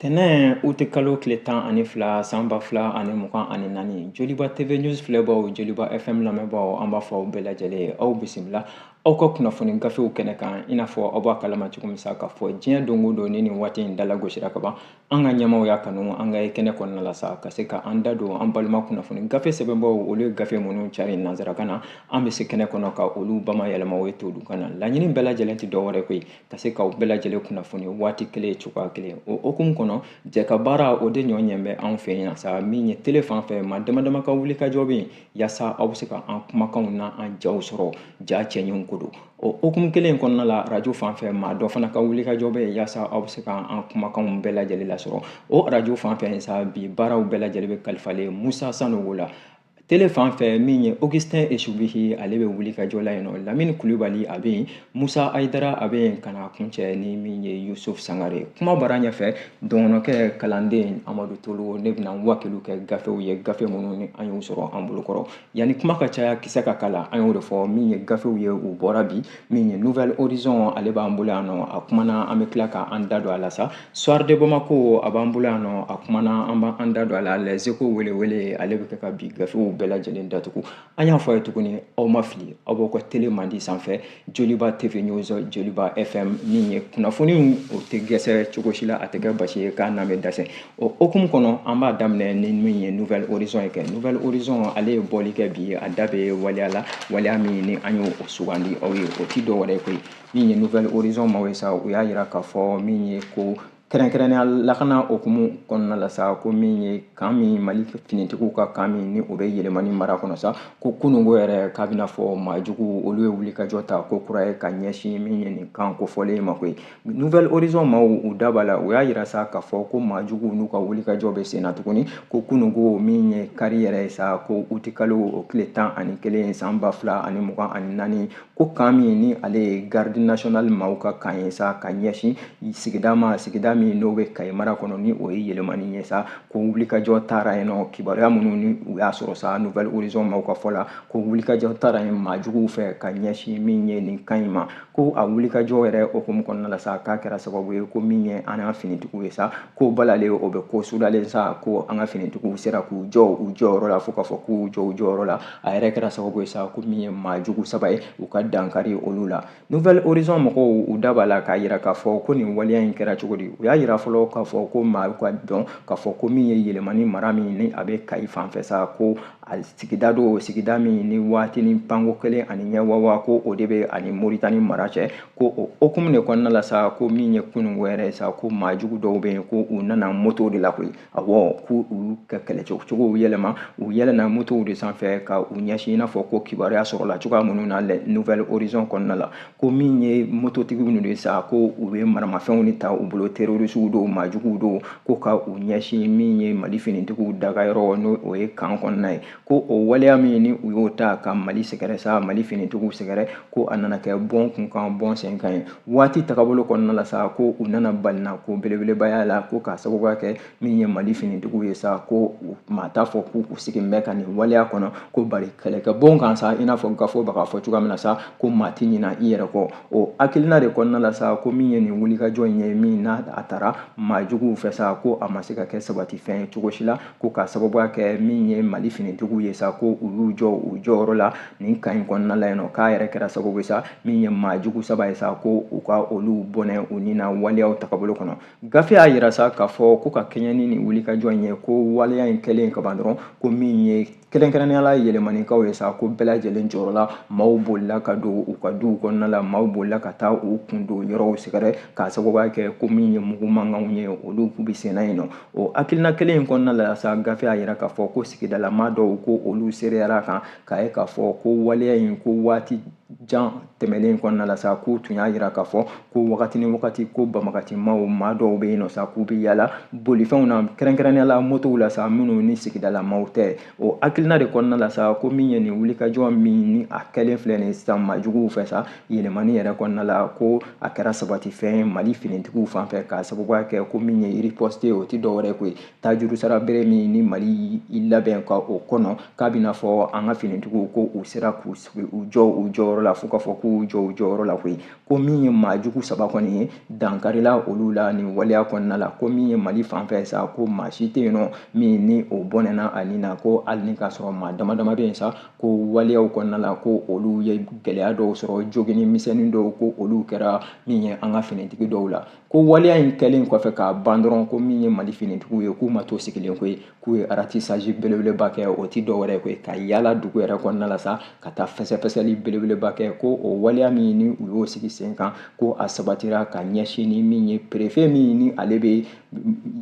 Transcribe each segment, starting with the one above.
Tɛnɛn uti kalo tile 12 san 2024, Joliba TV News filɛbaw, Joliba FM lamɛnbaw, an b'a fɔ aw bɛɛ lajɛlen aw bisimila aw ka kunnafoni gafew kɛnɛ kan. I n'a fɔ aw b'a kalama cogo min sa k'a fɔ diɲɛ don o don ni nin waati in dala gosira ka ban, an ka ɲɛmaw y'a kanu an ka ye kɛnɛ kɔnɔna la sa ka se ka an da don an balima kunnafoni gafe sɛbɛnbaw, olu ye gafe minnu cari nanzarakan na, an bɛ se kɛnɛ kɔnɔ ka olu bamayɛlɛma o ye tubabukan na. Laɲini bɛɛ lajɛlen tɛ dɔwɛrɛ koyi, ka se k'aw bɛɛ lajɛlen kunnafoni waati kelen cogoya kelen. O hukumu kɔnɔ, jɛ ka baara o de ɲɔ ɲɛ bɛ anw fɛ yan sa. Min ye tele fan fɛ, maa dama dama ka wuli ka jɔ bɛ yen yaasa aw bɛ se ka an kumakanw n'an jaw sɔrɔ, ja cɛɲinw ko don. O hukumu kelen kɔnɔna la, arajo fan fɛ, maa dɔ fana ka wuli ka jɔ bɛ yen yaasa aw bɛ se ka an kumakanw bɛɛ lajɛlen lasɔrɔ. O arajo fan fɛ sa, bi baaraw bɛɛ lajɛlen bɛ kalifalen Musa Sanogo la. Tele fan fɛ, min ye Augustin Esubihi, ale bɛ wuli ka jɔ la yen nɔ. Lamini Kulubali a bɛ yen, Musa Ayidara a bɛ yen, ka na kuncɛ ni min ye Yusuf Sangare. Kuma bara ɲɛfɛ, dɔgɔnɔkɛ kalanden Amadu Tolo, ne bɛna n wakilu kɛ gafew ye, gafe minnu ni an y'u sɔrɔ an bolokɔrɔ. Yanni kuma ka caya, kisɛ ka kala, an y'o de fɔ. Min ye gafew ye, u bɔra bi. Min ye Nouvel Horizon, ale b'an bolo yan nɔ, a kumana, an bɛ tila k'an da don a la sa. Soir de Bamako, a b'an bolo yan nɔ, a kumana, an b'an da don a la. Les Échos welewele, ale bɛ kɛ ka bi gafew bɛɛ lajɛlen datugu. An y'a fɔ a ye tuguni, aw ma fili, aw b'aw ka tele mandi sanfɛ, Joliba TV News, Joliba FM. Min ye kunnafoniw, o tɛ gɛsɛ cogo si la, a tɛ kɛ basi ye k'a n'an bɛ dɛsɛ. O hukumu kɔnɔ, an b'a daminɛ ni min ye Nouvel Horizon ye kɛ. Nouvel Horizon, ale ye bɔli kɛ bi, a da bɛ waleya la, waleya min ni an y'o sugandi aw ye, o ti dɔwɛrɛ ye koyi. Min ye Nouvel Horizon maaw ye sa, u y'a yira k'a fɔ min ye ko kɛrɛnkɛrɛnnenya lakana hukumu kɔnɔna la sa, ko min ye kan min Mali finitigiw ka kan min ni o bɛ Yɛlɛmani mara kɔnɔ sa, ko kununko yɛrɛ k'a bɛna fɔ maajugu olu ye wulikajɔ ta ko kura ye ka ɲɛsin min ye nin kan kofɔlen ma koyi. Nouvel Horizon maaw, u da b'a la, u y'a yira sa k'a fɔ ko maajugu n'u ka wulikajɔ bɛ sen na tuguni, ko kununko min ye kari yɛrɛ ye sa, ko uti kalo o tile 11 san 2024, ko kan min ni ale ye garde nationale maaw ka kan ye sa, ka ɲɛsin sigida ma, sigida min n'o bɛ Kayi mara kɔnɔ, ni o ye Yɛlɛmani ye sa, ko wulikajɔ taara yen nɔ. Kibaruya minnu ni u y'a sɔrɔ sa, Nouvel Horizon maaw ka fɔ la, ko wulikajɔ taara yen maajuguw fɛ ka ɲɛsin min ye nin kan in ma, ko a wulikajɔ yɛrɛ hukumu kɔnɔna la sa, k'a kɛra sababu ye ko min ye an ka finitigiw ye sa, ko balalen o bɛ ko sudalen sa, ko an ka finitigiw sera k'u jɔ u jɔyɔrɔ la, fo k'a fɔ k'u jɔ u jɔyɔrɔ la. A yɛrɛ kɛra sababu ye sa, ko min ye maajugu saba ye, u ka dankari olu la. Nouvel Horizon mɔgɔw, u da b'a la k'a yira k'a fɔ ko nin waleya in kɛra cogo di. U y'a yira fɔlɔ k'a fɔ ko maa ka dɔn k'a fɔ ko min ye Yɛlɛmani mara min ni a bɛ Kayi fan fɛ sa, ko a sigida do, sigida min ni waati ni panko kelen ani ɲɛwawa, ko o de bɛ ani Moritani mara cɛ. Ko o hukumu de kɔnɔna la sa, ko min ye kununko yɛrɛ ye sa, ko maajugu dɔw bɛ yen, ko u nana moto de la koyi. Awɔ, k'u u ka kɛlɛcogo yɛlɛma, u yɛlɛnna motow de sanfɛ ka u ɲɛsin, i n'a fɔ ko kibaruya sɔrɔla cogoya minnu na Nouvel Horizon kɔnɔna la, ko min ye mototigiw ninnu ye sa, ko u bɛ maramafɛnw de ta u bolo, terrorisiw don, maajuguw don, ko ka u ɲɛsin min ye Mali finitigiw dagayɔrɔ, n'o o ye kan kɔnɔna ye. Ko o waleya min ni u y'o ta ka Mali sɛgɛrɛ sa, Mali finitigiw sɛgɛrɛ, ko a nana kɛ bɔn kun kan bɔn sen kan ye. Waati tagabolo kɔnɔna la sa, ko u nana balina ko belebelebaya la, ko k'a sababuya kɛ min ye Mali finitigiw ye sa, ko maa t'a fɔ k'u sigi bɛ ka nin waleya kɔnɔ, ko bari kɛlɛkɛ bon kan sa, i n'a fɔ gafew bɛ k'a fɔ cogoya min na sa, ko maa tɛ ɲina i yɛrɛ kɔ. O hakilina de kɔnɔna la sa, ko min ye nin wulikajɔ in ye min n'a a taara maajuguw fɛ sa, ko a ma se ka kɛ sabatifɛn ye cogo si la, ko k'a sababuya kɛ min ye Mali finitigiw ye sa, ko u y'u jɔ u jɔyɔrɔ la nin kan in kɔnɔna la yen nɔ, k'a yɛrɛ kɛra sababu ye sa, min ye maajugu saba ye sa, ko u ka olu bɔnɛ u ni na waleyaw tagabolo kɔnɔ. Gafe y'a yira sa k'a fɔ ko ka kɛɲɛ ni nin wulikajɔ in ye, ko waleya in kɛlen ka ban dɔrɔn, ko min ye kɛrɛnkɛrɛnnenya la Yɛlɛmanikaw ye sa, ko bɛɛ lajɛlen jɔyɔrɔ la, maaw bolila ka don u ka duw kɔnɔna la, maaw bolila ka taa u kun don yɔrɔw sɛgɛrɛ, k'a sababuya kɛ ko min ye mugu mankanw ye, olu k'u bɛ senna yen nɔ. O hakilina kelen in kɔnɔna la sa, gafe y'a yira k'a fɔ ko sigidalamaa dɔw, ko olu seereyara kan k'a ye k'a fɔ ko waleya in, ko waati jan tɛmɛlen kɔnɔna la sa, k'u tun y'a yira k'a fɔ ko wagati ni wagati, ko banbagacimaw maa dɔw bɛ yen nɔ sa, k'u bɛ yala bolifɛnw na, kɛrɛnkɛrɛnnenya la motow la sa, minnu ni sigidalamaw tɛ. O hakilina de kɔnɔna la sa, ko min ye nin wulikajɔ min ni a kɛlen filɛ nin sisan maajuguw fɛ sa, Yɛlɛmani yɛrɛ kɔnɔna la, ko a kɛra sabatifɛn ye Mali finitigiw fan fɛ, k'a sababuya kɛ ko min ye riposte ye, o tɛ dɔwɛrɛ koyi, tajuru sara bere min ni Mali i labɛn ka o kɔnɔ, k'a bɛna fɔ an ka finitigiw ko u sera k'u jɔ u jɔyɔrɔ jɔyɔrɔ la fo k'a fɔ k'u jɔ u jɔyɔrɔ la koyi. Ko min ye maa jugu 3 kɔni ye dankarila olu la nin waleya kɔnɔna la. Ko min ye Mali fan fɛ sa, ko maa si tɛ yen nɔ min ni o bɔnɛna a nin na, ko hali ni k'a sɔrɔ maa dama dama bɛ yen sa, ko waleyaw kɔnɔna la ko olu ye gɛlɛya dɔw sɔrɔ, jogini misɛnnin dɔw ko olu kɛra min ye an ka finitigi dɔw la. Ko waleya in kɛlen kɔfɛ k'a ban dɔrɔn, ko min ye Mali finitigiw ye k'u ma to sigilen koyi, k'u ye ratissage belebeleba kɛ. O ti dɔwɛrɛ ye koyi, ka yala dugu yɛrɛ kɔnɔna la sa, ka taa fɛsɛfɛsɛli belebeleba kɛ. Ko o waleya min ni u y'o sigi sen kan, ko a sabatira ka ɲɛsin ni min ye préfet min ni ale bɛ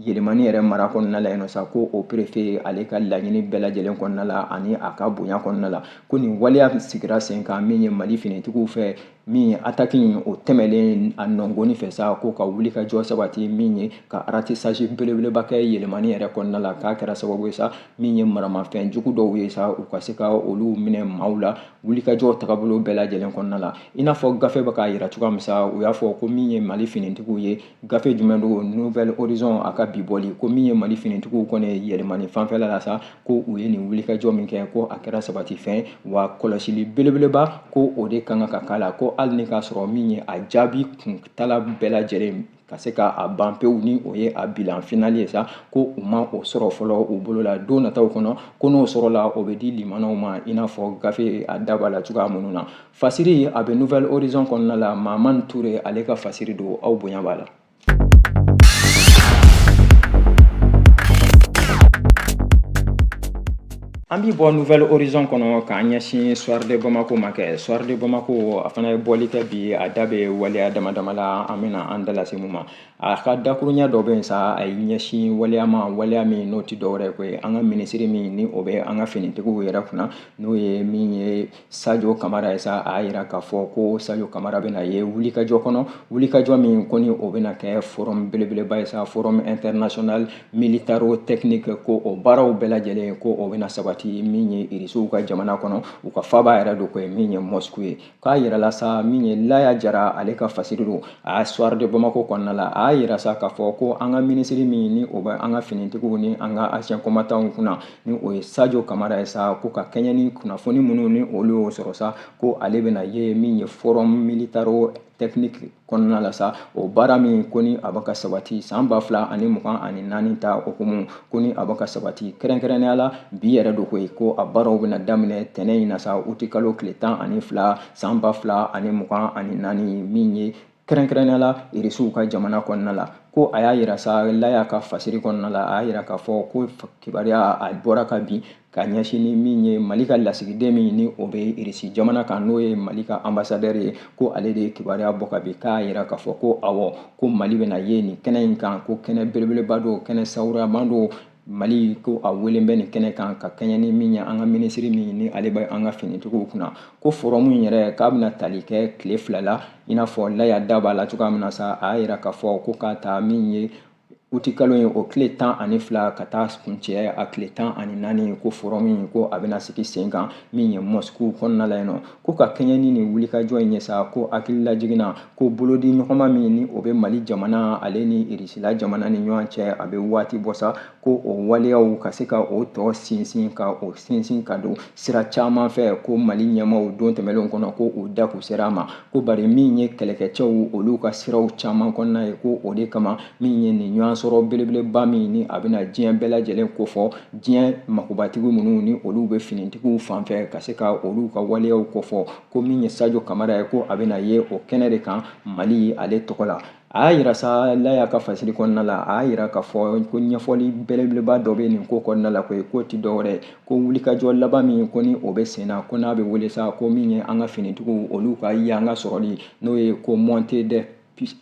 Yélimani yɛrɛ mara kɔnɔna la yen nɔ sa, ko o préfet ale ka laɲini bɛɛ lajɛlen kɔnɔna la ani a ka bonya kɔnɔna la, ko nin waleya sigira sen kan min ye Mali finitigiw fɛ, min ye attaque in o tɛmɛlen a nɔngɔni fɛ sa, ko ka wuli ka jɔ sabati min ye ka ratissage belebeleba kɛ Yélimani yɛrɛ kɔnɔna la, k'a kɛra sababu ye sa min ye maramafɛn jugu dɔw ye sa, u ka se ka olu minɛ maaw la wulikajɔ tagabolo bɛɛ lajɛlen kɔnɔna la. I n'a fɔ gafe bɛ k'a yira cogoya min sa, u y'a fɔ ko min ye Mali finitigiw ye, gafe jumɛn don, Nouvel Horizon a ka bi bɔli, ko min ye Mali finitigiw kɔni Yélimani fanfɛla la sa, ko u ye nin wulikajɔ min kɛ, ko a kɛra sabati fɛn wa kɔlɔsili belebeleba ko o de kan ka k'a la. Ko hali ni k'a sɔrɔ min ye a jaabi kuntala bɛɛ lajɛlen ka se k'a ban pewu ni o ye a bilan final ye sa, ko u ma o sɔrɔ fɔlɔ u bolo la. Don nataw kɔnɔ ko n'o sɔrɔla o bɛ di limanaw ma, i n'a fɔ gafe a da b'a la cogoya minnu na. Fasiri a bɛ Nouvel Horizon kɔnɔna la, Mahamani Ture ale ka fasiri don, aw bonya b'a la. An bi bɔ Nouvel Horizon kɔnɔ k'an ɲɛsin Soir de Bamako ma kɛ. Soir de Bamako a fana ye bɔli kɛ bi, a da bɛ waleya dama dama la, an bɛna an da lase mun ma. A ka dakuruɲɛ dɔ bɛ yen sa, a y'i ɲɛsin waleya ma, waleya min n'o tɛ dɔwɛrɛ koyi, an ka minisiri min ni o bɛ an ka finitigiw yɛrɛ kunna, n'o ye min ye Sadio Kamara ye sa, a y'a yira k'a fɔ ko Sadio Kamara bɛna ye wulikajɔ kɔnɔ, wulikajɔ min ko ni o bɛna kɛ forum belebeleba ye sa, forum international militaro-technique, ko o baaraw bɛɛ lajɛlen ko o bɛna sabati min ye Irisiw ka jamana kɔnɔ, u ka faaba yɛrɛ don koyi, min ye Moscou ye. K'a yirala sa min ye Laya Jara ale ka fasiri don a Soir de Bamako kɔnɔna la, a y'a yira sa k'a fɔ ko an ka minisiri min ni o bɛ an ka finitigiw ni an ka ancien combattants kunna, ni o ye Sadio Kamara ye sa, ko ka kɛɲɛ ni kunnafoni minnu ni olu y'o sɔrɔ sa, ko ale bɛna ye min ye forum militaro technique kɔnɔna la sa, o baara min ko ni a bɛ ka sabati san 2024 ta hukumu, ko ni a bɛ ka sabati kɛrɛnkɛrɛnnenya la bi yɛrɛ don koyi, ko a baaraw bɛna daminɛ tɛnɛn in na sa, utikalo tile 12 san 2024, min ye kɛrɛnkɛrɛnnenya la Irisiw ka jamana kɔnɔna la. Ko a y'a yira sa Laya ka fasiri kɔnɔna la, a y'a yira k'a fɔ ko kibaruya a bɔra ka bin ka ɲɛsin ni min ye Mali ka lasigiden min ni o bɛ Irisi jamana kan, n'o ye Mali ka ambassadeur ye, ko ale de ye kibaruya bɔ ka bin, k'a yira k'a fɔ ko awɔ, ko Mali bɛna ye nin kɛnɛ in kan, ko kɛnɛ belebeleba don, kɛnɛ sawurama don, Mali ko a welen bɛ nin kɛnɛ kan ka kɛɲɛ ni min ye an ka minisiri min ni ale bɛ an ka finitigiw kunna. Ko forum in yɛrɛ k'a bɛna tali kɛ tile 2 la, i n'a fɔ Laya da b'a la cogoya min na sa, a y'a yira k'a fɔ ko k'a ta min ye utikalo ye o tile 12 ka taa kuncɛ a tile 14, ko forum in ko a bɛna sigi sen kan min ye Moscou kɔnɔna la yen nɔ. Ko ka kɛɲɛ ni nin wulikajɔ in ye sa, ko hakililajigin na ko bolodi ɲɔgɔnma min ni o bɛ Mali jamana ale ni Irisila jamana ni ɲɔgɔn cɛ, a bɛ waati bɔ sa, ko o waleyaw ka se ka o tɔ sinsin, ka o sinsin ka don sira caman fɛ, ko Mali ɲɛmaaw don tɛmɛnlenw kɔnɔ ko u da kun sera a ma, ko bari min ye kɛlɛkɛcɛw olu ka siraw caman kɔnɔna ye, ko o de kama min ye nin ɲɔgɔn sɔrɔ belebeleba min ni a bɛna diɲɛ bɛɛ lajɛlen kofɔ, diɲɛ makobatigi minnu ni olu bɛ finitigiw fan fɛ ka se ka olu ka waleyaw kofɔ, ko min ye Sadio Kamara ye, ko a bɛna ye o kɛnɛ de kan Mali ale tɔgɔ la. A y'a yira sa Laya ka fasiri kɔnɔna la, a y'a yira k'a fɔ ko ɲɛfɔli belebeleba dɔ bɛ nin ko kɔnɔna la koyi, k'o ti dɔwɛrɛ ye, ko wulikajɔ laban min ko ni o bɛ sen na, ko n'a bɛ wele sa ko min ye an ka finitigiw olu ka yanga sɔrɔli, n'o ye ko montée des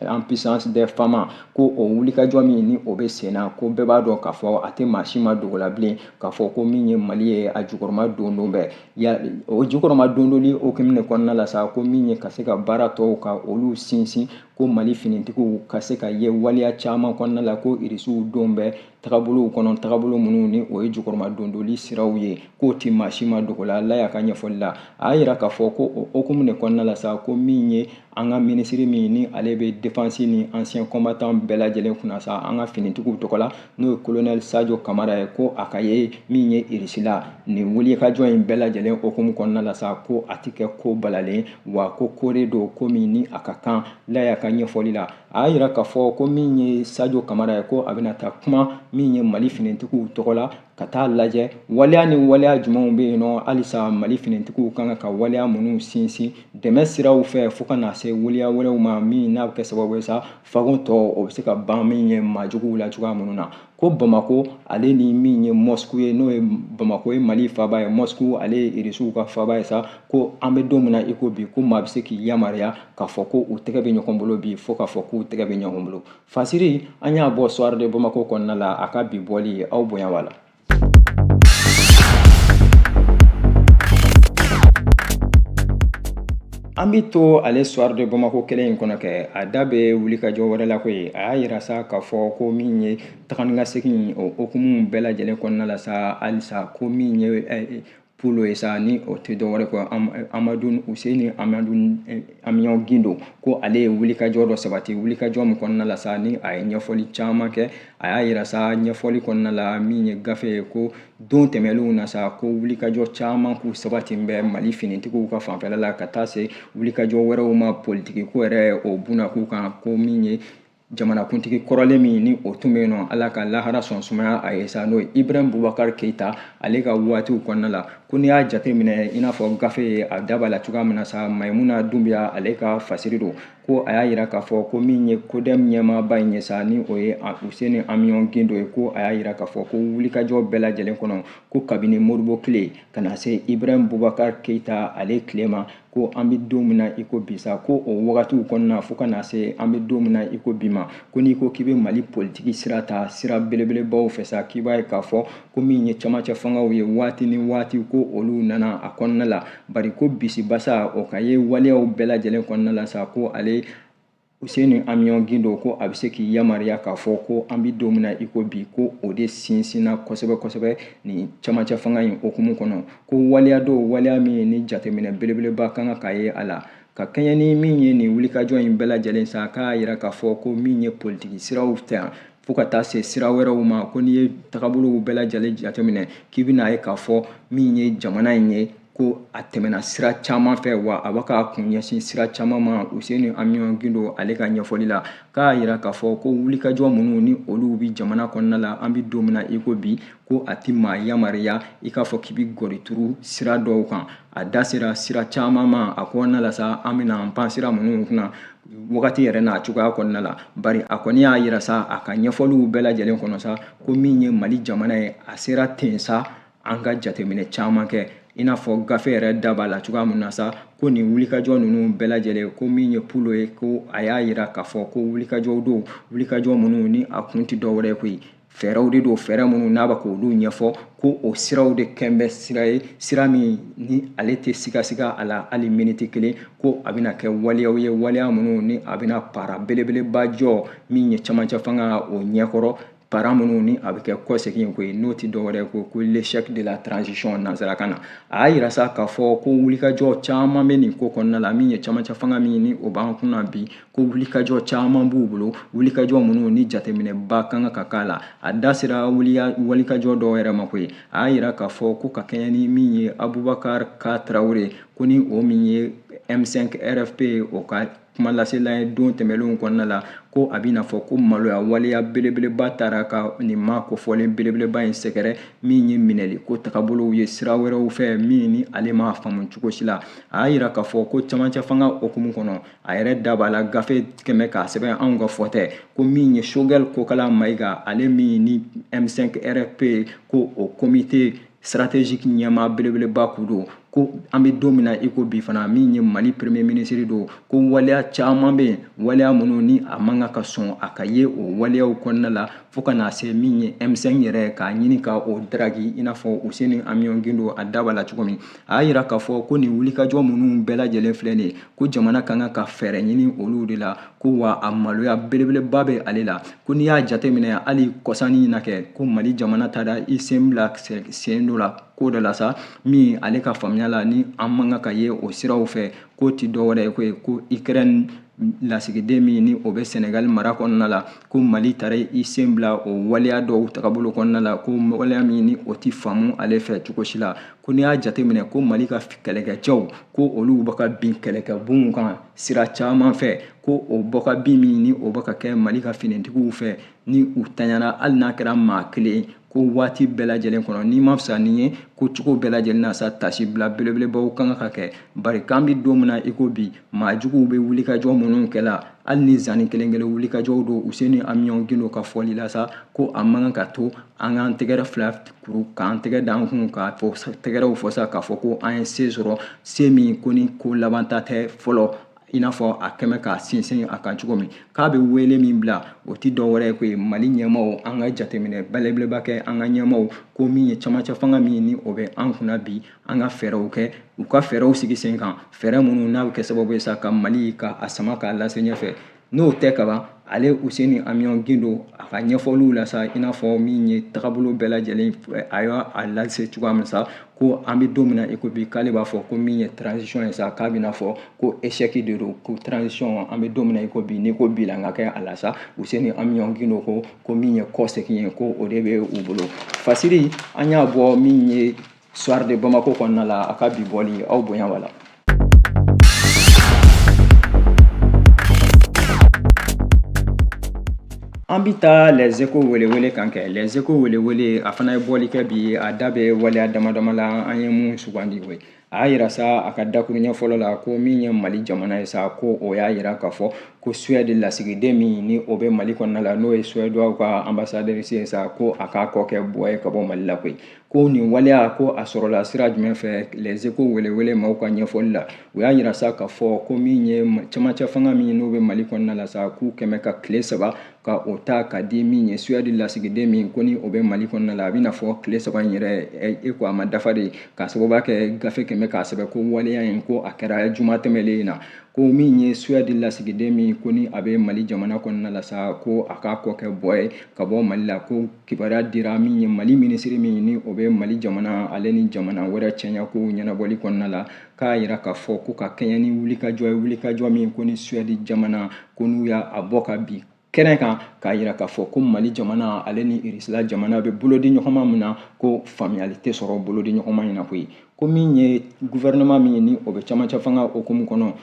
en puissance des FAMa, ko o wulikajɔ min ni o bɛ sen na, ko bɛɛ b'a dɔn k'a fɔ a tɛ maa si ma dogo la bilen k'a fɔ ko min ye Mali ye a jukɔrɔma don bɛɛ ya, o jukɔrɔma dondoli hokumu de kɔnɔna la sa, ko min ye ka se ka baara tɔw ka olu sinsin. ko Mali finitigiw ka se ka ye waleya caman kɔnɔna la, ko irisiw don bɛ tagabolow kɔnɔ, tagabolo minnu ni o ye jukɔrɔma dondoli siraw ye, k'o ti maa si ma dogo la. Laya ka ɲɛfɔli la, a y'a yira k'a fɔ ko o hukumu de kɔnɔna la sa, ko min ye an ka minisiri min ni ale bɛ défense ni ancien combattant bɛɛ lajɛlen kunna sa an ka finitigiw tɔgɔ la, n'o ye colonel Sadio Kamara ye, ko a ka ye min ye irisi la nin wulikajɔ in bɛɛ lajɛlen hukumu kɔnɔna la sa, ko a ti kɛ ko balalen, wa ko ko de don ko min ni a ka kan. Laya ka ɲɛfɔli la, a y'a yira k'a fɔ ko min ye Sadio Kamara ye, ko a bɛna taa kuma min ye Mali finitigiw tɔgɔ la, ka taa lajɛ waleya ni waleya jumɛnw bɛ yen nɔ halisa Mali finitigiw kan ka waleya minnu sinsin dɛmɛ siraw fɛ, fo ka na se waleya wɛrɛw ma min n'a bɛ kɛ sababu ye sa fagon tɔ o bɛ se ka ban min ye maajuguw la cogoya minnu na. Ko Bamako ale ni min ye Moscou ye, n'o ye Bamako ye Mali faaba ye, Moscou ale ye irisiw ka faaba ye sa, ko an bɛ don min na i ko bi, ko maa bɛ se k'i yamaruya k'a fɔ ko u tɛgɛ bɛ ɲɔgɔn bolo bi, fo k'a fɔ k'u tɛgɛ bɛ ɲɔgɔn bolo. Fasiri an y'a bɔ Soir de Bamako kɔnɔna la, a ka bi bɔli aw bonya b'a la. An bɛ to ale Soir de Bamako kelen in kɔnɔ kɛ, a da bɛ wulikajɔ wɛrɛ la koyi. A y'a yira sa k'a fɔ ko min ye taga ni ka segin o hukumu bɛɛ lajɛlen kɔnɔna la sa, halisa ko min ye Pulo ye sa, ni o tɛ dɔwɛrɛ kɔ Amadu Useni Amadu Amiɔn Gindo, ko ale ye wulikajɔ dɔ sabati, wulikajɔ min kɔnɔna la sa ni a ye ɲɛfɔli caman kɛ. A y'a yira sa ɲɛfɔli kɔnɔna la min ye gafe ye, ko don tɛmɛnlenw na sa, ko wulikajɔ caman k'u sabati bɛ Mali finitigiw ka fanfɛla la, ka taa se wulikajɔ wɛrɛw ma politiki ko yɛrɛ o bunna k'u kan, ko min ye jamanakuntigi kɔrɔlen min ni o tun bɛ yen nɔ, Ala ka lahara sɔn sumaya a ye sa, n'o ye Ibrahim Boubacar Keita, ale ka waatiw kɔnɔna la, ko n'i y'a jateminɛ i n'a fɔ gafe ye a da b'a la cogoya min na sa, Mayimuna Dunbiya ale ka fasiri don, ko a y'a yira k'a fɔ ko min ye CODEM ɲɛmaaba in ye sa, ni o ye Useni Amiɔn Gindo ye, ko a y'a yira k'a fɔ ko wulikajɔ bɛɛ lajɛlen kɔnɔ, ko kabini Modibo tile ka na se Ibrahim Boubacar Keita ale tile ma, ko an bɛ don min na i ko bi sa, ko o wagatiw kɔnɔna fo ka na se an bɛ don min na i ko bi ma, ko n'i ko k'i bɛ Mali politiki sira ta sira belebelebaw fɛ sa, k'i b'a ye k'a fɔ ko min ye camancɛ fangaw ye waati ni waati, ko olu nana a kɔnɔna la, bari ko bisibasa o ka ye waleyaw bɛɛ lajɛlen kɔnɔna la sa, ko ale Useni Amiɔn Gindo ko a bɛ se k'i yamaruya k'a fɔ ko an bɛ don min na i ko bi, ko o de sinsinna kosɛbɛ kosɛbɛ nin camancɛ fanga in hukumu kɔnɔ, ko waleya dɔw waleya min ni jateminɛ belebeleba kan ka ye a la, ka kɛɲɛ ni min ye nin wulikajɔ in bɛɛ lajɛlen sa, k'a yira k'a fɔ ko min ye politiki siraw tɛ fo ka taa se sira wɛrɛw ma, ko n'i ye tagabolow bɛɛ lajɛlen jateminɛ, k'i bɛna ye k'a fɔ min ye jamana in ye, ko a tɛmɛna sira caman fɛ, wa a b'a ka kun ɲɛsin sira caman ma. Useni Amiɔn Gindo ale ka ɲɛfɔli la, k'a yira k'a fɔ ko wulikajɔ minnu ni olu bɛ jamana kɔnɔna la an bɛ don min na i ko bi, ko a ti maa yamaruya i k'a fɔ k'i bɛ gɔri turu sira dɔw kan. A da sera sira caman ma a kɔnɔna la sa, an bɛna an pan sira minnu kunna wagati yɛrɛ n'a cogoya kɔnɔna la, bari a kɔni y'a yira sa a ka ɲɛfɔliw bɛɛ lajɛlen kɔnɔ sa, ko min ye Mali jamana ye, a sera ten sa an ka jateminɛ caman kɛ, i n'a fɔ gafe yɛrɛ da b'a la cogoya min na sa, ko nin wulikajɔ ninnu bɛɛ lajɛlen, ko min ye Pulo ye, ko a y'a yira k'a fɔ ko wulikajɔw don, wulikajɔ minnu ni a kun tɛ dɔwɛrɛ ye koyi, fɛɛrɛw de don, fɛɛrɛ minnu n'a bɛ k'olu ɲɛfɔ, ko o siraw de kɛn bɛ sira ye, sira min ni ale tɛ sigasiga a la hali miniti kelen, ko a bɛna kɛ waleyaw ye, waleya minnu ni a bɛna para belebeleba jɔ min ye camancɛ fanga o ɲɛkɔrɔ, para minnu ni a bɛ kɛ kɔsegin koyi, n'o tɛ dɔwɛrɛ ko l'échec de la transition nansarakan na. A y'a yira sa k'a fɔ ko wulikajɔ caman bɛ nin ko kɔnɔna la, min ye camancɛ fanga min ni o b'an kunna bi, ko wulikajɔ caman b'u bolo, wulikajɔ minnu ni jateminɛba kan ka k'a la. A da sera wulikajɔ dɔw yɛrɛ ma koyi, a y'a yira k'a fɔ ko ka kɛɲɛ ni min ye Abubakar Ka Tarawele, ko ni o min ye M5 RFP o ka kuma lasela ye don tɛmɛnlenw kɔnɔna la, ko a bɛna fɔ ko maloya waleya belebeleba taara ka nin maa kofɔlen belebeleba in sɛgɛrɛ, min ye minɛli ko tagabolow ye sira wɛrɛw fɛ min ni ale m'a faamu cogo si la. A y'a yira k'a fɔ ko camancɛ fanga hukumu kɔnɔ, a yɛrɛ da b'a la gafe kɛmɛ k'a sɛbɛn anw ka fɔ tɛ, ko min ye Choguel Kokala Mayiga, ale min ni M5 RFP ko o comité stratégique ɲɛmaa belebeleba kun don, ko Ko an bɛ don min na i ko bi fana, min ye Mali premier ministre don, ko waleya caman bɛ yen, waleya minnu ni a man kan ka sɔn a ka ye o waleyaw kɔnɔna la, fo ka na se min ye M5 yɛrɛ k'a ɲini ka o daraki, i n'a fɔ Useni Amiɔn Gindo a da b'a la cogo min. A y'a jira k'a fɔ ko nin wulikajɔ minnu bɛɛ lajɛlen filɛ nin ye, ko jamana ka kan ka fɛɛrɛ ɲini olu de la, ko wa a maloya belebeleba bɛ ale la. Ko n'i y'a jateminɛ hali kɔsanni in na kɛ, ko Mali jamana taara i sen bila sen dɔ la ko dɔ la sa, min ale ka faamuya la ni an man kan ka ye o siraw fɛ, k'o ti dɔwɛrɛ ye ko ye ko Ukraine lasigiden min ni o bɛ Senegal mara kɔnɔna la, ko Mali taara i sen bila o waleya dɔw tagabolo kɔnɔna la, ko waleya min ni o ti faamu ale fɛ cogo si la. Ko n'i y'a jateminɛ ko Mali ka kɛlɛkɛcɛw, ko olu bɛ ka bin kɛlɛkɛbonw kan sira caman fɛ, ko o bɔ ka bin min ni o bɛ ka kɛ Mali ka finitigiw fɛ, ni u tanyana hali n'a kɛra maa kelen, ko waati bɛɛ lajɛlen kɔnɔ n'i ma fisa ni ye, ko cogo bɛɛ lajɛlen na sa, tasibila belebelebaw kan ka kɛ. Bari k'an bɛ don min na i ko bi, maa juguw bɛ wulikajɔ minnu kɛ la, hali ni zanni kelen kelen wulikajɔw don, Useni Amiɔn Gindo ka fɔli la sa, ko a man kan ka to an k'an tɛgɛrɛ fila kuru k'an tɛgɛ d'an kun k'a fɔ tɛgɛrɛw fɔ sa, k'a fɔ ko an ye se sɔrɔ, se min ko ni ko laban ta tɛ fɔlɔ, i n'a fɔ a kɛmɛ k'a sinsin a kan cogo min. K'a bɛ wele min bila, o ti dɔwɛrɛ ye koyi, Mali ɲɛmaaw, an ka jateminɛ belebeleba kɛ an ka ɲɛmaaw, ko min ye camancɛ fanga min ni o bɛ an kunna bi, an ka fɛɛrɛw kɛ, u ka fɛɛrɛw sigi sen kan, fɛɛrɛ minnu n'a bɛ kɛ sababu ye sa ka Mali ka a sama k'a lase ɲɛfɛ. N'o tɛ kaban, ale Useni Amiɔn Gindo a ka ɲɛfɔliw la sa, i n'a fɔ min ye tagabolo bɛɛ lajɛlen a y'a lase cogoya min sa, ko an bɛ don min na i ko bi, k'ale b'a fɔ ko min ye transition ye sa, k'a bɛna fɔ ko échec de don, ko transition an bɛ don min na i ko bi, n'i ko bi la n ka kɛ a la sa. Useni Amiɔn Gindo ko min ye kɔsegin ye, ko o de bɛ u bolo. Fasiri an y'a bɔ min ye Soir de Bamako kɔnɔna la, a ka bi bɔli aw bonya b'a la. An bɛ taa Les Échos welewele kan kɛ. Les Échos welewele a fana ye bɔli kɛ bi, a da bɛ waleya dama dama la, an ye mun sugandi o ye. A y'a yira sa a ka dakuruɲɛ fɔlɔ la ko min ye Mali jamana ye sa, ko o y'a yira k'a fɔ ko Suède lasigiden min ni o bɛ Mali kɔnɔna la, n'o ye Suédois ka ambassadrice ye sa, ko a k'a kɔ kɛ bɔ ye ka bɔ Mali la koyi. Ko nin waleya, ko a sɔrɔla sira jumɛn fɛ? Les Échos welewele maaw ka ɲɛfɔli la, u y'a yira sa k'a fɔ ko min ye camancɛ fanga min n'o bɛ Mali kɔnɔna la sa, k'u kɛmɛ ka tile 3 ka o ta ka di min ye Suède lasigiden min ko ni o bɛ Mali kɔnɔna la. A bɛna fɔ tile 3 in yɛrɛ e ko a ma dafa de, k'a sababuya kɛ gafe kɛmɛ k'a sɛbɛn ko waleya in ko a kɛra juma tɛmɛlen in na. Ko min ye Suède lasigiden min ko ni a bɛ Mali jamana kɔnɔna la sa, ko a k'a kɔ kɛ bɔ ye ka bɔ Mali la, ko kibaruya dira min ye Mali minisiri min ni o bɛ Mali jamana ale ni jamana wɛrɛ cɛɲa kow ɲɛnabɔli kɔnɔna la, k'a yira k'a fɔ ko ka kɛɲɛ ni wulikajɔ ye, wulikajɔ min ko ni Suède jamana ko n'u y'a bɔ ka bin kɛnɛ kan, k'a yira k'a fɔ ko Mali jamana ale ni Irisila jamana bɛ bolodi ɲɔgɔnma min na, ko faamuyali tɛ sɔrɔ bolodi ɲɔgɔnma in na koyi. Ko min ye gouvernement min ni o bɛ camancɛ fanga hukumu kɔnɔ,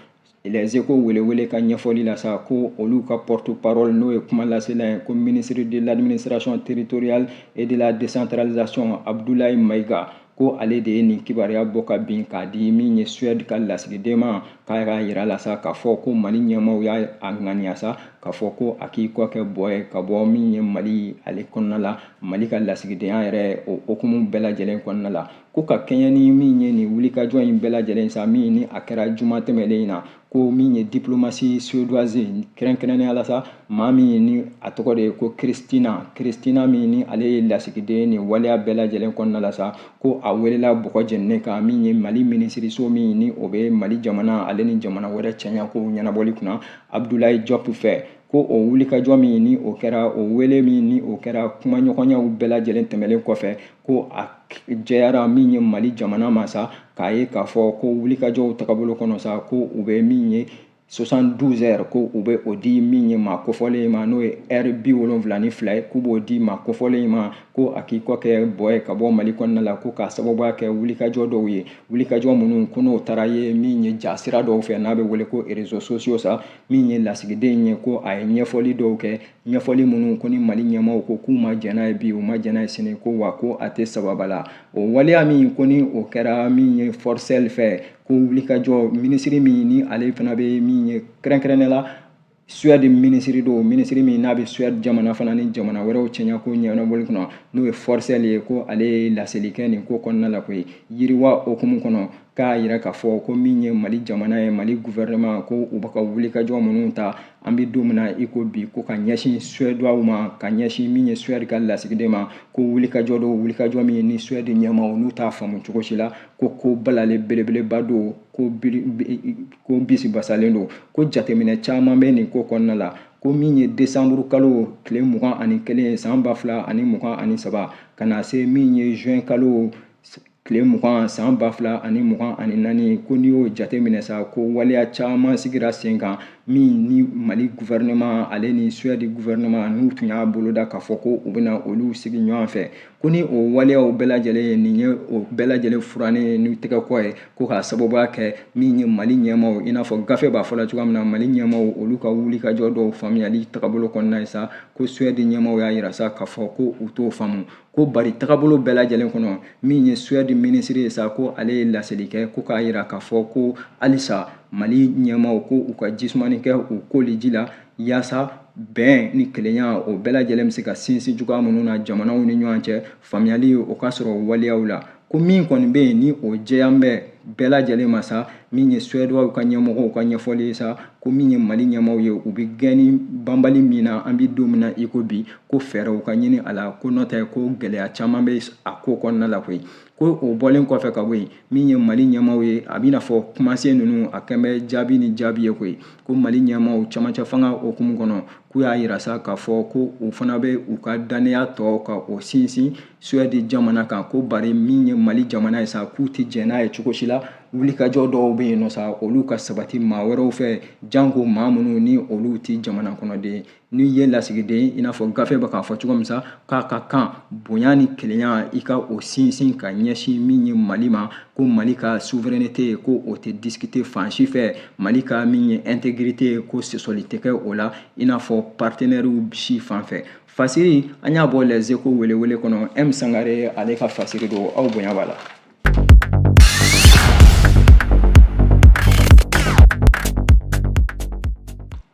Les Échos welewele ka ɲɛfɔli la sa, ko olu ka porte-parole n'o ye kuma lasela ye, ko ministre de l'administration territoriale et de la décentralisation Abdoulaye Maïga, ko ale de ye nin kibaruya bɔ ka bin k'a di min ye Suède ka lasigiden ma, k'a k'a yira la sa k'a fɔ ko Mali ɲɛmaaw y'a ŋaniya sa k'a fɔ ko a k'i kɔ kɛ bɔ ye ka bɔ min ye Mali ale kɔnɔna la, Mali ka lasigidenya yɛrɛ o hukumu bɛɛ lajɛlen kɔnɔna la. Ko ka kɛɲɛ ni min ye nin wulikajɔ in bɛɛ lajɛlen sa, min ni a kɛra juma tɛmɛlen in na, ko min ye diplomatie suédoise kɛrɛnkɛrɛnnenya la sa, maa min ni a tɔgɔ de ye ko Kristina, Kristina min ni ale ye lasigiden nin waleya bɛɛ lajɛlen kɔnɔna la sa, ko a welela bɔgɔ jeninen kan min ye Mali minisiriso min ni o bɛ Mali jamana ale ni jamana wɛrɛ cɛɲa kow ɲɛnabɔli kunna, Abdoulaye Diop fɛ, ko o wulikajɔ min ni o kɛra, o wele min ni o kɛra, kumaɲɔgɔnyaw bɛɛ lajɛlen tɛmɛlen kɔfɛ, ko a jɛyara min ye Mali jamana ma sa, k'a ye k'a fɔ ko wulikajɔw tagabolo kɔnɔ sa, ko u bɛ min ye 72 heures, ko u bɛ o di min ye maa kofɔlen ma, n'o ye heure 72 ye, k'u b'o di maa kofɔlen ma, ko a k'i kɔ kɛ bɔ ye ka bɔ Mali kɔnɔna la, ko k'a sababuya kɛ wulikajɔ dɔw ye, wulikajɔ minnu ko n'o taara ye min ye ja sira dɔw fɛ n'a bɛ wele ko réseaux sociaux sa. Min ye lasigiden ye, ko a ye ɲɛfɔli dɔw kɛ, ɲɛfɔli minnu ko ni Mali ɲɛmaaw ko k'u ma jɛn n'a ye bi, u ma jɛn n'a ye sini, ko wa ko a tɛ sababa la. O waleya min ko ni o kɛra min ye Forsell fɛ, ko wulikajɔ minisiri min ni ale fana bɛ min ye kɛrɛnkɛrɛnnenya la Suède minisiri don, minisiri min n'a bɛ Suède jamana fana ni jamana wɛrɛw cɛɲa ko ɲɛnabɔli kɔnɔ, n'o ye Forsell ye, ko ale ye laseli kɛ nin ko kɔnɔna la koyi, yiriwa hukumu kɔnɔ. K'a yira k'a fɔ ko min ye Mali jamana ye, Mali gouvernement, ko u bɛ ka wulikajɔ minnu ta an bɛ don min na i ko bi, ko ka ɲɛsin Suédois ma, ka ɲɛsin min ye Suède ka lasigiden ma, ko wulikajɔ don, wulikajɔ min ni Suède ɲɛmaaw n'u t'a faamu cogo si la, ko balalen belebeleba don, ko bisi basalen don, ko jateminɛ caman bɛ nin ko kɔnɔna la. Ko min ye décembre kalo tile 21 san 2023 ka na se min ye juin kalo tile 20 san 2024, ko n'i y'o jateminɛ sa, ko waleya caman sigira sen kan min ni Mali gouvernement ale ni Suède gouvernement n'u tun y'a boloda k'a fɔ ko u bɛna olu sigi ɲɔgɔn fɛ, ko ni o waleyaw bɛɛ lajɛlen ye nin ye, o bɛɛ lajɛlen furannen n'u tɛgɛ kɔ ye, ko k'a sababuya kɛ min ye Mali ɲɛmaaw, i n'a fɔ gafe b'a fɔ la cogoya min na, Mali ɲɛmaaw olu ka wulikajɔ dɔw faamuyali tagabolo kɔnɔna ye sa, ko Suède ɲɛmaaw y'a yira sa k'a fɔ ko u t'o faamu, ko bari tagabolo bɛɛ lajɛlen kɔnɔ min ye Suède minisiri ye sa, ko ale ye laseli kɛ ko k'a yira k'a fɔ ko halisa Mali ɲɛmaaw ko u ka jisumani kɛ u koli ji la yaasa bɛn ni kelenya o bɛɛ lajɛlen bɛ se ka sinsin cogoya minnu na jamanaw ni ɲɔgɔn cɛ, faamuyali o ka sɔrɔ waleyaw la. Ko min kɔni bɛ yen ni o jɛya bɛ bɛɛ lajɛlen ma sa, min ye Suédois ka ɲɛmɔgɔw ka ɲɛfɔli ye sa, ko min ye Mali ɲɛmaaw ye, u bɛ gɛnni banbali min na an bɛ don min na i ko bi, ko fɛɛrɛw ka ɲini a la, ko n'o tɛ ko gɛlɛya caman bɛ a ko kɔnɔna la koyi. Ko o bɔlen kɔfɛ ka bɔ yen, min ye Mali ɲɛmaaw ye, a bɛna fɔ kumasen ninnu a kɛn bɛ jaabi ni jaabi ye koyi. Ko Mali ɲɛmaaw camancɛ fanga hukumu kɔnɔ, k'u y'a yira sa k'a fɔ ko u fana bɛ u ka dannaya tɔ ka o sinsin Suède jamana kan, ko bari min ye Mali jamana ye sa, k'u tɛ jɛn n'a ye cogo si la wulikajɔ dɔw bɛ yen nɔ sa, olu ka sabati maa wɛrɛw fɛ, janko maa minnu ni olu tɛ jamana kɔnɔden. N'i ye lasigiden, i n'a fɔ gafe bɛ k'a fɔ cogo min sa, k'a ka kan bonya ni kelenya i ka o sinsin ka ɲɛsin min ye Mali ma, ko Mali ka souveraineté ko o tɛ discuter fan si fɛ, Mali ka min ye intégrité ko sɔsɔli tɛ kɛ o la, i n'a fɔ partenaires si fan fɛ. Fasiri an y'a bɔ Les Échos welewele kɔnɔ, M Sangare ale ka fasiri don, aw bonya b'a la.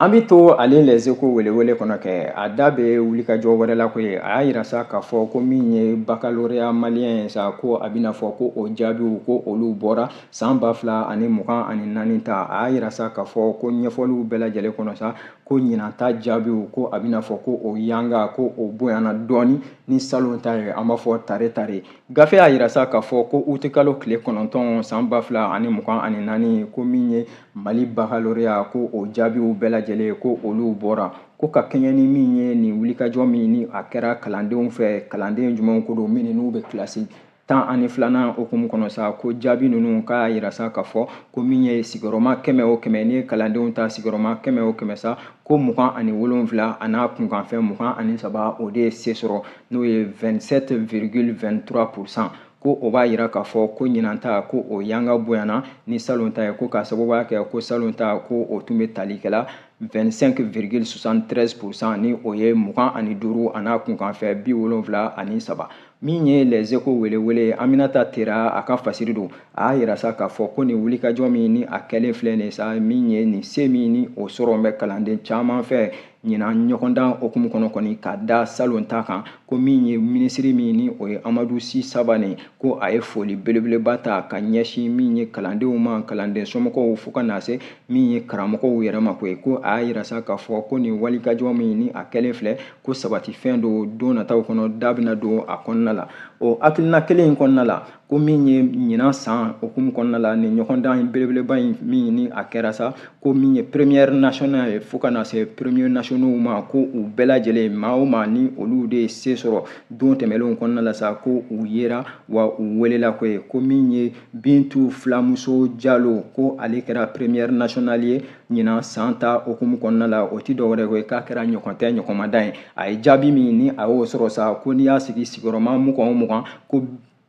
An bɛ to ale Les Échos welewele kɔnɔ kɛ, a da bɛ wulikajɔ wɛrɛ la koyi. A y'a yira sa k'a fɔ ko min ye baccalauréat malien ye sa, ko a bɛna fɔ ko o jaabiw ko olu bɔra san 2024 ta. A y'a yira sa k'a fɔ ko ɲɛfɔliw bɛɛ lajɛlen kɔnɔ sa, ko ɲinan ta jaabiw ko a bɛna fɔ ko o yanga ko o bonyana dɔɔni ni salon ta ye, an b'a fɔ tare tare. Gafe y'a yira sa k'a fɔ ko utikalo tile 9 san 2024, ko min ye Mali baccalauréat ko o jaabiw bɛɛ lajɛlen ko olu bɔra, ko ka kɛɲɛ ni min ye nin wulikajɔ min ni a kɛra kalandenw fɛ, kalanden jumɛnw ko don min n'u bɛ kilasi 12nan hukumu kɔnɔ sa, ko jaabi ninnu k'a yira sa k'a fɔ ko min ye sigiyɔrɔma 100 o 100, n'i ye kalandenw ta sigiyɔrɔma 100 o 100 sa, ko 27 a n'a kunkanfɛn 23 o de ye se sɔrɔ, n'o ye 27,23%. Ko o b'a yira k'a fɔ ko ɲinan ta ko o yanga bonyana ni salon ta ye, ko k'a sababuya kɛ ko salon ta ko o tun bɛ tali kɛla 25,73% ni o ye 25 a n'a kunkanfɛn 73. Min ye Les Échos welewele, Aminata Tera a ka fasiri don. A y'a yira sa k'a fɔ ko nin wulikajɔ min ni a kɛlen filɛ nin sa, min ye nin se min ni o sɔrɔ bɛ kalanden caman fɛ ɲinan ɲɔgɔndan hukumu kɔnɔ kɔni ka da salon ta kan, ko min ye minisiri min ni o ye Amadu Si Sabane, ko a ye foli belebeleba ta ka ɲɛsin min ye kalandenw ma, kalanden somɔgɔw fo ka na se min ye karamɔgɔw yɛrɛ ma koyi. Ko a y'a yira sa k'a fɔ ko nin walikajɔ min ni a kɛlen filɛ, ko sabatifɛn don, don nataw kɔnɔ da bɛna don a kɔnɔna la. O hakilina kelen in kɔnɔna la, ko min ye ɲinan san hukumu kɔnɔna la nin ɲɔgɔndan belebeleba in min ni a kɛra sa, ko min ye première nationale ye fo ka na se premier nationaux ma, ko u bɛɛ lajɛlen maa o maa ni olu de ye se sɔrɔ don tɛmɛnlenw kɔnɔna la sa, ko u yera wa u welela koyi. Ko min ye Bintu Filamuso Jalo, ko ale kɛra première nationale ye ɲinan san ta hukumu kɔnɔna la, o ti dɔwɛrɛ koyi k'a kɛra ɲɔgɔn tɛ ɲɔgɔnmadan ye. A ye jaabi min ni a y'o sɔrɔ sa, ko n'i y'a sigi sigiyɔrɔma 20 o 20, ko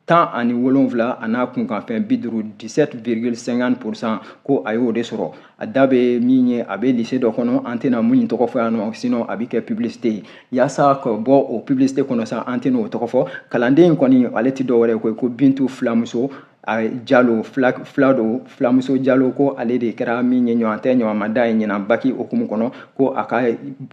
17 a n'a kunkanfɛn 50, 17,50%, ko a y'o de sɔrɔ. A da bɛ min ye, a bɛ lycée dɔ kɔnɔ, an tɛna mun tɔgɔ fɔ yan nɔ, sinon a bɛ kɛ publicité ye. Yaasa ka bɔ o publicité kɔnɔ sa, an tɛna o tɔgɔ fɔ. Kalanden in kɔni ale ti dɔwɛrɛ ye ko Bintu Filamuso Jalo, fila don, Filamuso Jalo, ko ale de kɛra min ye ɲɔgɔn tɛ ɲɔgɔnmada ye ɲinan baki hukumu kɔnɔ, ko a ka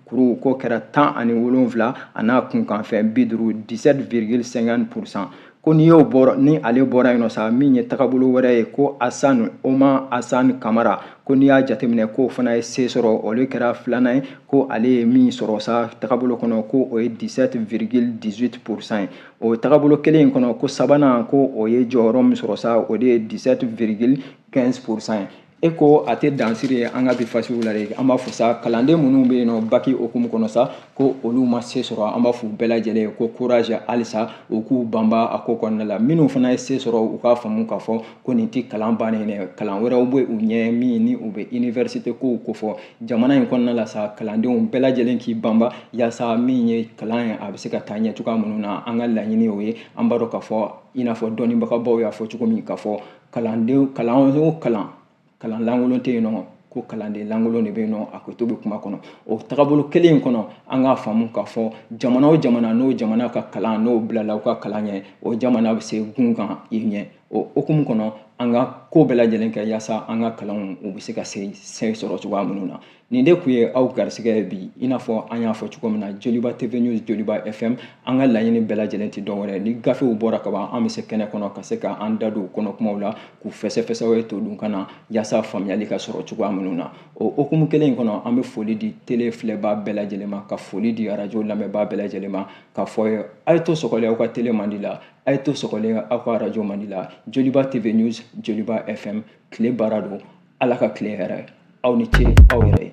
kuru ko kɛra 17 a n'a kunkanfɛn 50, 17,50%. Ko n'i y'o bɔra, ni ale bɔra yen nɔ sa, min ye tagabolo wɛrɛ ye, ko Asan Oma Asan Kamara, ko n'i y'a jateminɛ k'o fana ye se sɔrɔ, olu kɛra filanan ye. Ko ale ye min sɔrɔ sa tagabolo kɔnɔ, ko o ye 17,18% ye. O tagabolo kelen in kɔnɔ, ko sabanan, ko o ye jɔyɔrɔ min sɔrɔ sa, o de ye 17,15% ye. E ko a tɛ dansiri ye an ka bi fasiw la dɛ. An b'a fɔ sa, kalanden minnu bɛ yen nɔ baki hukumu kɔnɔ sa, ko olu ma se sɔrɔ, an b'a fɔ u bɛɛ lajɛlen ye ko courage, halisa u k'u banba a ko kɔnɔna la. Minnu fana ye se sɔrɔ, u k'a faamu k'a fɔ ko nin tɛ kalan bannen dɛ, kalan wɛrɛw bɛ u ɲɛ min ni u bɛ université kow kofɔ jamana in kɔnɔna la sa. Kalandenw bɛɛ lajɛlen k'i banba yaasa min ye kalan ye, a bɛ se ka taa ɲɛ cogoya minnu na. An ka laɲini o ye. An b'a dɔn k'a fɔ, i n'a fɔ dɔnnibagabaw y'a fɔ cogo min, k'a fɔ kalanden, kalan o kalan, kalan lankolon tɛ yen nɔ, ko kalanden lankolon de bɛ yen nɔ. A ko to bɛ kuma kɔnɔ. O tagabolo kelen in kɔnɔ, an k'a faamu k'a fɔ jamana o jamana, n'o jamana ka kalan n'o bilala u ka kalan ɲɛ, o jamana bɛ se gun kan i ɲɛ. O hukumu kɔnɔ, an ka ko bɛɛ lajɛlen kɛ yaasa an ka kalanw u bɛ se ka se sɔrɔ cogoya minnu na. Nin de tun ye aw garisɛgɛ ye bi. I n'a fɔ an y'a fɔ cogo min na, Joliba TV News, Joliba FM, an ka laɲini bɛɛ lajɛlen tɛ dɔwɛrɛ. Ni gafew bɔra ka ban, an bɛ se kɛnɛ kɔnɔ ka se ka an da don u kɔnɔ kumaw la, k'u fɛsɛfɛsɛ aw ye to dun ka na, yaasa faamuyali ka sɔrɔ cogoya minnu na. O hukumu kelen in kɔnɔ, an bɛ foli di télé filɛbaa bɛɛ lajɛlen ma, ka foli di arajo lamɛnbaa bɛɛ lajɛlen ma, k'a fɔ ye a ye to sɔgɔlen aw ka télé mandi la, a ye to sɔgɔlen aw ka arajo mandi la. Joliba TV News, Joliba FM, tile baara don. Ala ka tile hɛrɛ. Aw ni ce aw yɛrɛ ye.